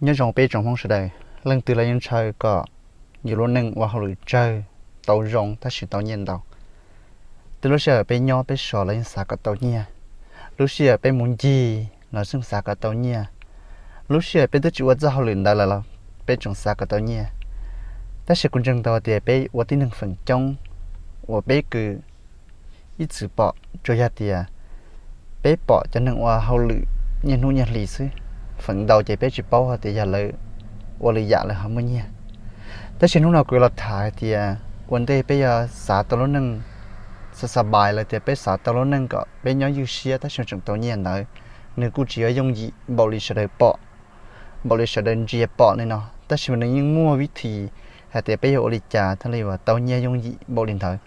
Nyob zoo peb tsoom Hmoob sawv daws, leej twg los yeej ntshaw kom yus lub neej ua hauj lwm tsawg, tau zoo tab sis tau nyiaj ntau. Twb lub sij hawm peb nyob peb so los yeej xav kom tau nyiaj, lub sij hawm peb mus ncig los yeej xav kom tau nyiaj, lub sij hawm peb twb tsis ua txoj hauj lwm ntawd lawm los peb tseem xav kom tau nyiaj. Tab sis kuv ntseeg tau tias peb ua tib neeg feem coob uas peb kws ib txwm pom tsuas yog tias peb pom cov neeg ua hauj lwm niaj hnub niaj hli xwb. Feem ntau ces peb tsis paub hais tias yog lawv ua lwm yam lawv ho muaj nyiaj. Tab sis hnub no kuv los tham hais tias ua ntej peb yuav xav tau lub neej xa xa pais los tias peb xav tau lub neej kom peb nyob ywj siab tab sis tseem tau nyiaj ntawd, nws kuj tsis yog yooj yim npaum li sawv daws pom, npaum li sawv daws ntsia pom li no, tab sis mas nws yeej muaj vib thim hais tias peb yuav ua li cas thiaj li uas tau nyiaj yooj yim npaum li ntawd.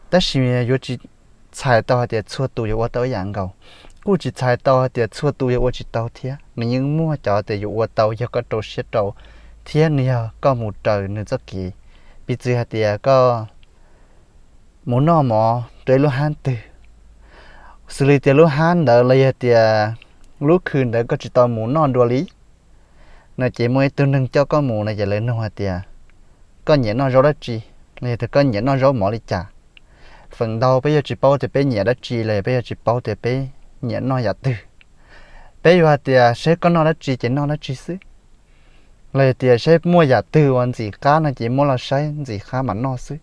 Tab sis yuav tsis txhais tau hais tias txhua tus yuav ua tau ib yam nkaus, kuj tsis txhais tau hais tias txhua tus yuav ua tsis tau thiab. Nws yeej muaj cov tias yuav ua tau yog koj rau siab rau thiab nws yog koj mus raws nws txoj kev. Piv txwv hais tias koj mus noj mov rau ib lub hab twg, xws li tias lub hab ntawd los yog tias lub khw ntawd koj tsis tau mus noj dua li, no ces muaj ib tug neeg coj koj mus no ces lawv nug hais tias koj nyiam noj zaub dab tsi, los yog tias koj nyiam noj zaub mov li cas. Feem ntau peb yuav tsis paub tias peb nyiam dab tsi los yog peb yuav tsis paub tias peb nyiam noj yam twg. Peb yuav hais tias saib koj noj dab tsi ces noj dab tsi xwb, los yog tias saib muaj yam twg uas ntxim qab no ces muab los saib ntxim qab mam noj xwb.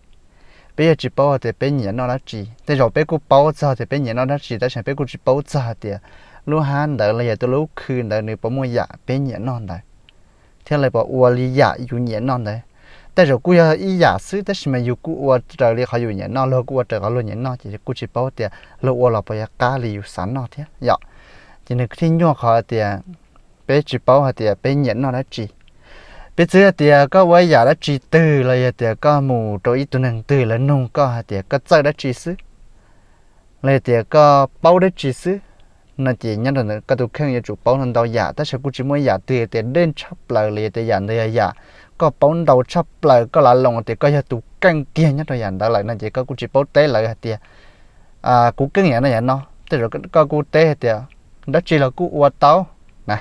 Peb yuav tsis paub tias peb nyiam noj dab tsi. Tej zaum peb kuj paub txog tias peb nyiam noj dab tsi tab sis peb kuj tsis paub txog hais tias lub hab ntawd los yog tias lub khw ntawd nws puas muaj yam peb nyiam noj ntawd, thiab lawv puas ua li yam yus nyiam noj ntawd. Tej zaum kuj yog ib yam xwb tab sis mas yus kuj ua raws li qhov yus nyiam noj, luag kuj ua raws qhov luag nyiam noj ces kuj tsis paub tias luag ua los puas yuav qab li yus xav noj thiab yom. Ces nws thiaj nyuaj qhov tias peb tsis paub hais tias peb nyiam noj dab tsi. Piv txwv hais tias koj ua ib yam dab tsi twg los yog tias koj mus rau ib tug neeg twg lawv nug koj hais tias koj txawj dab tsi xwb, los yog tias koj paub dab tsi xwb, no ces nyob rau ntawm koj tus kheej yuav tsum paub ntau ntau yam tab sis kuj tsis muaj ib yam twg tias dej tshaj plaws los yog tias yam ntawd yog yam koj paub ntau tshaj plaws koj lav loos tias koj yog tus keej kiag nyob rau yam ntawd lawm no ces koj kuj tsis paub teb lawv hais tias kuv keej yam no yam no. Tej zaum koj kuj teb hais tias dab tsi los kuj ua tau na,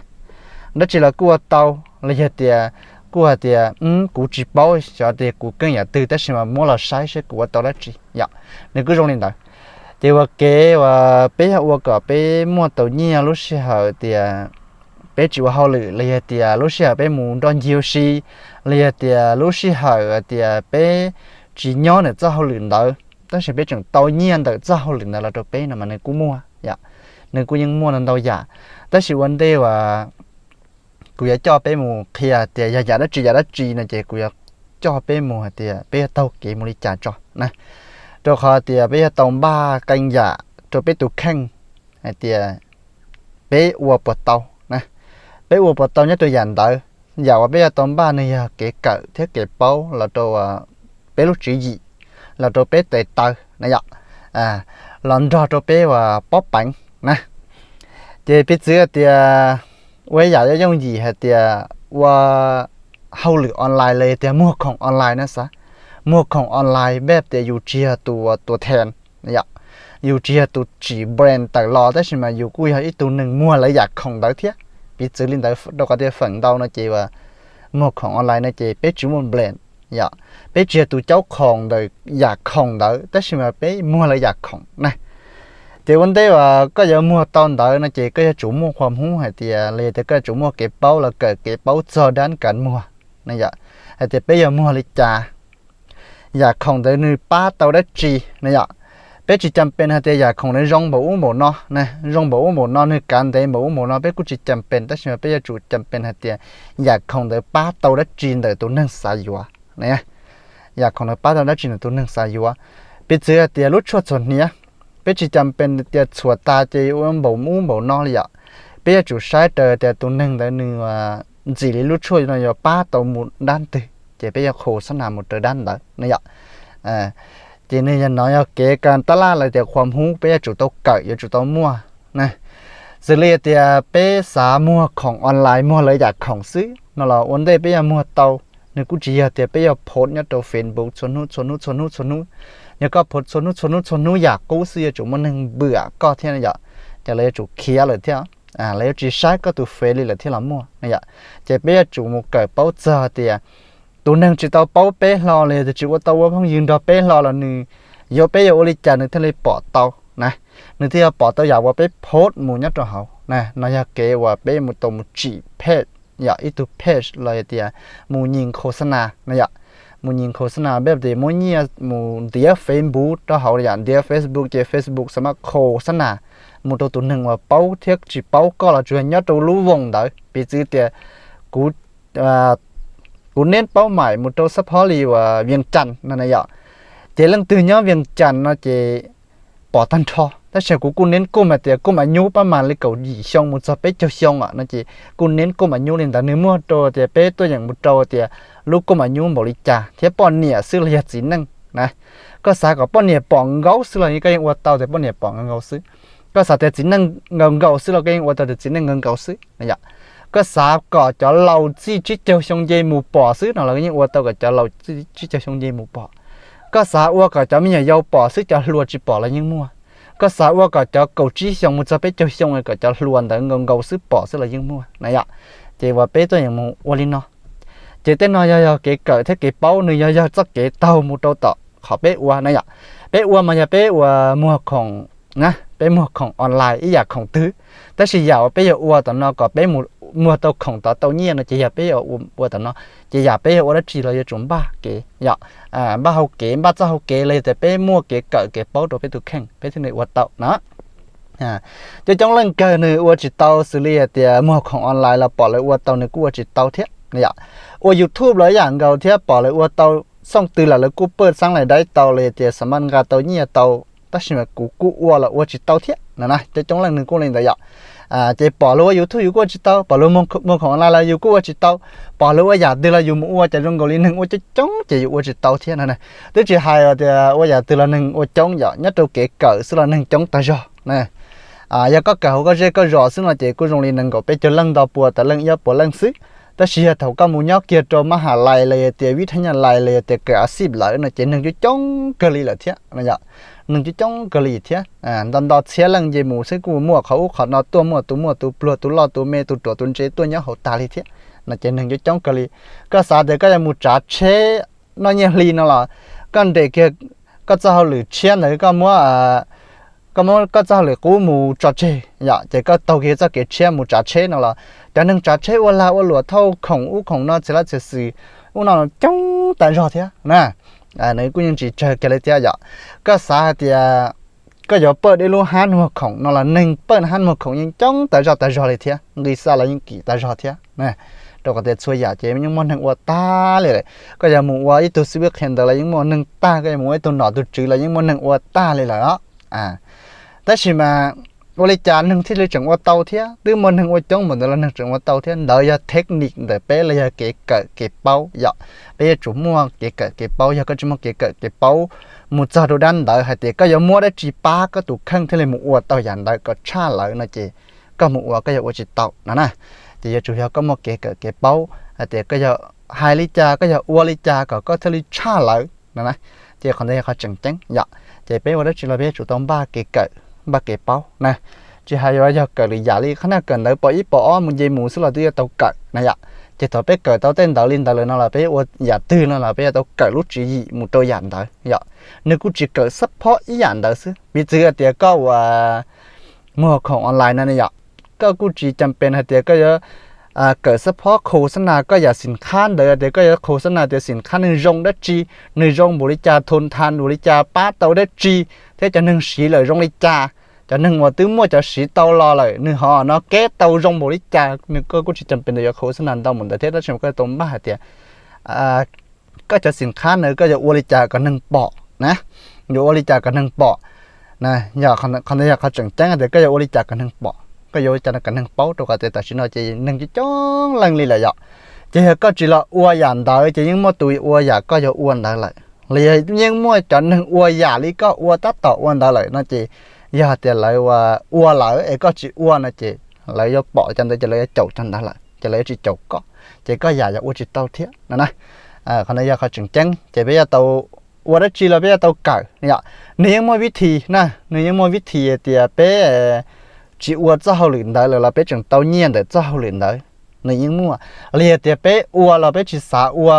dab tsi los kuj ua tau, los yog tias kuj hais tias kuv tsis paub xyov tias kuv keej yam twg tab sis mas muab los saib saib kuv ua tau dab tsi yom. Nws kuj zoo li ntawd. Ces ua kev uas peb yog ua kom peb muaj tau nyiaj lub sij hawm tias peb tsis ua hauj lwm los yog tias lub sij hawm peb mus nroj ncig ua si, los yog tias lub sij hawm tias peb tsis nyob ntawm txoj hauj lwm ntawd tab sis peb tseem tau nyiaj ntawm txoj hauj lwm ntawd los rau peb no mas nws kuj muaj yom. Nws kuj yeej muaj ntau ntau yam. Tab sis ua ntej uas kuv yuav coj peb mus qhia tias yog yam dab tsi yam dab tsi no ces kuv yuav coj peb mus hais tias peb yuav taug kev mus li cas tso na, rau qhov tias peb yuav tau npaj qee yam rau peb tus kheej hais tias peb ua puas tau na, peb ua puas tau nyob rau yam ntawd. Yam uas peb yuav tau npaj nws yog kev kawm thiab kev paub los rau peb lub tswv yim, los rau peb tes taw na yom, los nrog rau peb uas pob peev na. Ces piv txwv hais tias ua ib yam yooj yim hais tias ua hauj lwm online los tias muag khoom online na xav, muag khoom online peb tias yus tsis yog tus tus then, yus tsis yog tus tsim brand tawm los tab sis mas yus kuj yog ib tug neeg muag lawv yam khoom ntawd thiab. Piv txwv li ntawd rau qhov tias feem ntau no ces uas muag khoom online no ces peb tsis muaj brand yom, peb tsis yog tus caub khoom ntawm yam khoom ntawd tab sis mas peb muag lawv yam khoom na. Ces ua ntej uas koj yuav muag tau ntawd no ces koj yuav tsum muaj qhuas hmub hais tias los yog tias koj yuav tsum muaj kev paub los kawm kev paub txog dab kav muag na yom, hais tias peb yuav muag li cas, yam khoom ntawd nws pab tau dab tsi na yom. Peb tsis cam pes hais tias yam khoom ntawd zoo npaum ub npaum no, zoo npaum ub npaum no, nws kav ntev npaum ub npaum no, peb kuj tsis cam pes tab sis mas peb yuav tsum cam pes hais tias yam khoom ntawd pab tau dab tsi ntawm tus neeg xav yuav, yam khoom ntawd pab tau dab tsi ntawm tus neeg xav yuav. Piv txwv hais tias lub tshuaj txhuam hniav, peb tsis cam pes tias txhuam tas ces ua npaum ub npaum no li yom. Peb yuav tsum saib raws tias tus neeg ntawd nws ntxim li lub tshuaj no yuav pab tau mus dab twg ces peb yuav qhus xab nas mus raws dab ntawd na yom. Ces nws yog no yog kev kas tab laj los tias qhuas hmub peb yuav tsum tau kawm yuav tsum tau muaj na. Xws li tias peb xav muag khoom online muag lawv yam khoom xwb no los ua ntej peb yuav muag tau, nws kuj tsis yog tias peb yuav post nyob rau Facebook txhua hnub txhua hnub txhua hnub txhua hnub. Yog koj post txhua hnub txhua hnub txhua hnub yam qub xwb yuav tsum muaj neeg npam koj thiab yom, ces lawv yuav tsum khiav lawm thiab. lawv yuav tsis saib koj tus Face li lawm thiaj los muaj na yom. Ces peb yuav tsum mus kawm paub txog tias tus neeg tsis tau paub peb hlo los yog tias tsis ua tau ua phooj ywg nrog peb hlo los nws yuav, peb yuav ua li cas nws thiaj li pom tau na, nws thiaj yuav pom tau yam uas peb post mus nyob rau hauv na. No yog kev uas peb mus tau mus tsim page, yog ib tug page los yog tias mus nyim khos xab nas na yom. Mus nyim khos xab nas peb tias muab nyiaj mus ntiav Facebook rau hauv yom, ntiav Facebook ces Facebook xav mas khos xab nas mus rau tus neeg uas paub thiab tsis paub koj los tsuas yog nyob rau lub voos ntawd. Piv txwv tias kuv, kuv neb paub mais mus rau xab phob li uas Vias Cas no na yom. Ces leej twg nyob Vias Cas no ces pom tag nrho, tab sis kuv kuj neb kuj mas tias kuj mas nyub pab mas li kaum yim xyoo mus txog peb caug xyoo os no ces kuj neb kuj mas nyub li ntawd. Nws muaj rau tias peb tuaj yeem mus rau tias lub kuj mas nyub npaum li cas thiab poj niam xwb los yog txiv neej na. Koj xav kom poj niam pom nkaus xwb los koj yeej ua tau tias poj niam pom nkaus nkaus xwb. Koj xav tias txiv neej nkaus nkaus xwb los koj yeej ua tau tias txiv neej nkaus nkaus xwb na yom. Koj xav kom cov laus txij tsib caug xyoo nce mus pom xwb no los koj yeej ua tau kom cov laus txij tsib caug xyoo nce mus pom. Koj xav ua kom cov me nyuam yaus pom xwb cov hluas tsis pom los yeej muaj. Koj xav ua kom cov kaum tsib xyoos mus txog peb caug xyoo kom cov hluas ntawd nkaus nkaus xwb pom xwb los yeej muaj na yom. Ces uas peb tuaj yeem mus ua li no. Ces tej no yog yog kev kawm thiab kev paub, nws yog yog txoj kev taug mus rau tom qhov peb ua na yom. Peb ua mas yog peb ua muag khoom na, peb muag khoom online ib yam khoom twg, tab sis yam uas peb yuav ua tom no kom peb mus muag tau khoom tod tau nyiaj no ces yog peb yuav ua tom no. Ces yam peb yuav ua dab tsi los yuav tsum npaj kev yom, npaj hau kev, npaj txoj hau kev los yog tias peb muaj kev kawm kev paub rau peb tus kheej peb thiaj li ua tau na. Coob coob leej kawg nws ua tsis tau, xws li hais tias muag khoom online los pom lawv ua tau nws kuj ua tsis tau thiab na yom. Ua YouTube los ib yam nkaus thiab, pom lawv ua tau, xooj twg los lawv kuj paj xaab lais daib tau los yog tias xav mas nqa tau nyiaj tau, tab sis mas kuv kuj ua los ua tsis tau thiab no na. Coob coob leej nws kuj li ntawd yom. Ces pom luag ua YouTube yus kuj ua tsis tau, pom luag muag khoom online los yus kuj ua tsis tau, pom luag ua yam twg los yus mus ua cas zoo nkaus li neeg ua coob coob ces yus ua tsis tau thiab no na. Twb tsis hais tias ua yam twg los neeg ua coob yom, nyob rau kev kawm xwb los neeg coob tag zog na. Yog koj kawm hauv koj zej koj zos xwb no ces kuj zoo li nees nkaum peb caug leej nto pua tawm leej ib puas leej xwb. Tab sis yog thaum koj mus nyob kiag rau mab has lais los yog tias vib thab nyaj lais los yog tias kawm a xij lawm no ces neeg coob coob kawg li lawm thiab. Neeg coob coob kawg li thiab, nto nto txhiab leej nce mus xwb kuj muaj qhov ub qhov no tuaj, muaj tus muaj tus pluag, tus loj tus me, tus ruam tus ntse tuaj nyob hauv tag li thiab no ces neeg coob coob kawg li. Koj xav tias koj yuav mus tsav tsheb noj nyiaj hli no los koj nres kiag koj txoj hauj lwm tshiab ntawd, koj muab koj muab koj txoj hauj lwm qub mus tso tseg yom, ces koj taug kiag txoj kev tshiab mus tsav tsheb no los cov neeg tsav tsheb ua lag ua luam thauj khoom ub khoom no txiav laj txiav xwm ub no coob tas zog thiab na. Nws kuj yeej tsis tsawg kiag li thiab yom. Koj xav hais tias koj yuav paj deb lub hab muag khoom no los neeg paj hab muag khoom yeej coob tas zog tas zog li thiab, nqi xa los yeej kim tas zog thiab. Rau qhov tias txhua yam ces yeej muaj neeg ua tag li lawm. Koj yog mus ua ib tug xib fwb qhia ntawv los yeej muaj neeg tag, koj yog mus ua ib tug nom tus tswv los yeej muaj neeg ua tag li lawm os. Tab sis mas ua li cas neeg thiaj li tseem ua tau thiab? Twb muaj neeg ua coob npaum ntawd los neeg tseem ua tau thiab. Ntawd yog technique ntawm peb los yog kev kawm kev paub yom. Peb yuav tsum muaj kev kawm kev paub, yog koj tsis muaj kev kawm kev paub mus txog rau dab ntawd hais tias koj yuav muab dab tsi pab koj tus kheej thiaj li mus ua tau yam ntawd kom tshaj lawm no ces koj mus ua koj yuav ua tsis tau no na. Ces yuav tsum yog koj muaj kev kawm kev paub hais tias koj yog hais li cas, koj yog ua li cas kom koj thiaj li tshaj lawm no na. Ces qhov ntawd yog qhov tseem ceeb yom. Ces peb ua dab tsi los peb yuav tsum tau npaj kev kawm, npaj kev paub na. Tsis hais yuav yog kawm lwm yam li qhab naj kawm ntawv pos ib pos ob mus nce mus xwb los twb yuav tau kawm na yom. Ces thaum peb kawm tau tej ntawd li ntawd lawm no los peb ua yam twg no los peb yuav tau kawm lub tswv yim mus rau yam ntawd yom. Nws kuj tsis kawm xab phob ib yam ntawd xwb. Piv txwv hais tias koj ua muag khoom online no yom, koj kuj tsis cas pes hais tias koj yuav kawm xab phob khos xab nas koj yam xim khab ntawd tias koj yuav khos xab nas tias xim khab nws zoo dab tsi, nws zoo npaum li cas, thos thas npaum li cas, pab tau dab tsi, thiab cov neeg siv lawm zoo li cas, cov neeg uas twb muaj cov siv tau los lawm nws ho no keb tau zoo npaum li cas. Nws koj kuj tsis cas pes ntawd yuav khos xab nas ntau npaum ntawd thiab, tab sis koj tau npaj hais tias koj cov xim khab ntawd koj yuav ua li cas kom neeg pom na, yuav ua li cas kom neeg pom. Qhov ntawd yog qhov tseem ceeb tias koj yuav ua li cas kom neeg pom, koj yuav ua li cas kom neeg paub, rau qhov tias tam sim no ces neeg coob coob leej li lawm yom. Ces yog koj tsis los ua yam ntawd ces yeej muaj tus ua yam koj yuav ua ntawd lawm, los yog yeej muaj cov neeg ua yam li koj ua tab tom ua ntawd lawm no ces yog tias lawv ua lawm es koj tsis ua no ces lawv yuav pom cov ntawd ces lawv yuav caum cov ntawd lawm ces lawv yuav tsis caum koj, ces koj yam yuav ua tsis tau thiab no na. Qhov ntawd yog qhov tseem ceeb ces peb yuav tau ua dab tsi los peb yuav tau kawm yom. Nws yeej muaj vib thi na, nws yeej muaj vib thi tias peb tsis ua txoj hauj lwm ntawd lawm los peb tseem tau nyiaj ntawm txoj hauj lwm ntawd, nws yeej muaj. Los yog tias peb ua los peb tsis xav ua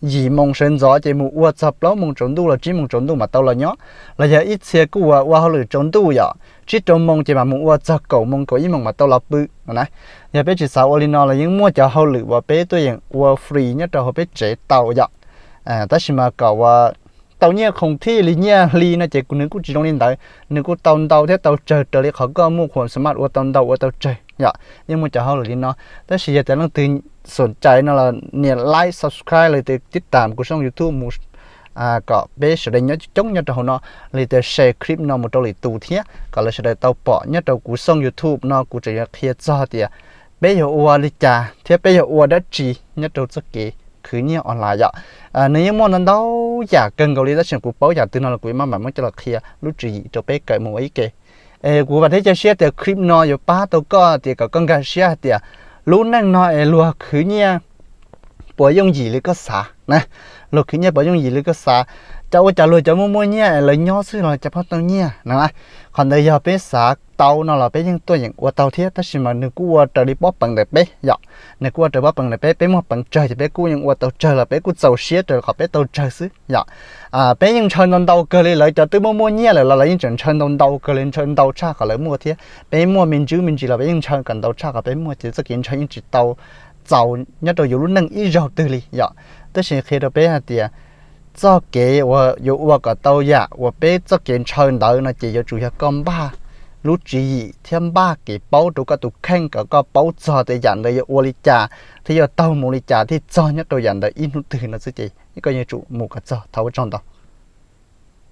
yim moo sawv ntxov ces mus ua txog plaub moo tsaus ntuj los tsib moo tsaus ntuj mas tau los nyob, los yog ib txhia kuj ua ua hauj lwm tsaus ntuj yom, tsib rau moo ces mas mus ua txog kaum moo kaum ib moo mas tau los pw no na. Yog peb tsis xav ua li no los yeej muaj cov hauj lwm uas peb tuaj yeem ua free nyob rau hauv peb tsev tau yom. Tab sis mas kom ua tau nyiaj khoom thij li nyiaj hli no ces nws kuj tsis zoo li ntawd, nws kuj tau ntau thiab tau tsawg raws li qhov koj muaj khuam xas maj ua tau ntau ua tau tsawg yom. Yeej muaj cov hauj lwm li no, tab sis yog tias leej twg xom cai no los nias like, subscribe los tias tib tam kuv xoo YouTube mus kom peb sawv daws nyob coob nyob rau hauv no, los tias share clip no mus rau lwm tus thiab kom lawv sawv daws tau pom nyob rau kuv xoo YouTube no kuv tseem yuav qhia txog tias peb yuav ua li cas thiab peb yuav ua dab tsi nyob rau txoj kev khwv nyiaj online yom. Nws yeej muaj ntau ntau yam kawg nkaus li tab sis kuv paub yam twg no los kuv maj mam muab coj los qhia lub tswv yim rau peb kawm mus ua ib ke. Es kuv vam thiab cia siab tias clip no yuav pab tau koj tias kom koj nkag siab hais tias lub neej no es luag khwv nyiaj puas yooj yim li koj xav na, luag khwv nyiaj puas yooj yim li koj xav. Cas ua cas luag cov muaj muaj nyiaj es lawv nyob xwb los cas pheej tau nyiaj na. Qhov ntawd yog peb xav tau no los peb yeej tuaj yeem ua tau thiab tab sis mas nws kuj ua raws li pob peev ntawm peb yom, nws kuj ua raws pob peev ntawm peb, peb muaj peev tsawg ces peb kuj yeej ua tau tsawg los peb kuj txaus siab raws qhov peb tau tsawg xwb yom. Peb yeej ntshaw ntau ntau kawg li, lawv cov twb muaj muaj nyiaj lawm los lawv yeej tseem ntshaw ntau ntau kawg li, ntshaw ntau tshaj qhov lawv muaj thiab. Peb muaj me ntsis me ntsis los peb yeej ntshaw kom ntau tshaj qhov peb muaj ces txoj kev ntshaw yeej tsis tau txaus nyob rau yus lub neej ib zaug twg li yom. Tab sis qhia rau peb hais tias txoj kev uas yuav ua kom tau yam uas peb txoj kev ntshaw ntawd no ces yuav tsum yog koj npaj lub tswv yim thiab npaj kev paub rau koj tus kheej kom koj paub txog tias yam ntawd yuav ua li cas thiab yuav taug mus li cas thiaj txog nyob rau yam ntawd ib hnub twg no xwb ces koj yuav tsum mus kom txog. Thov ua tsaug ntau.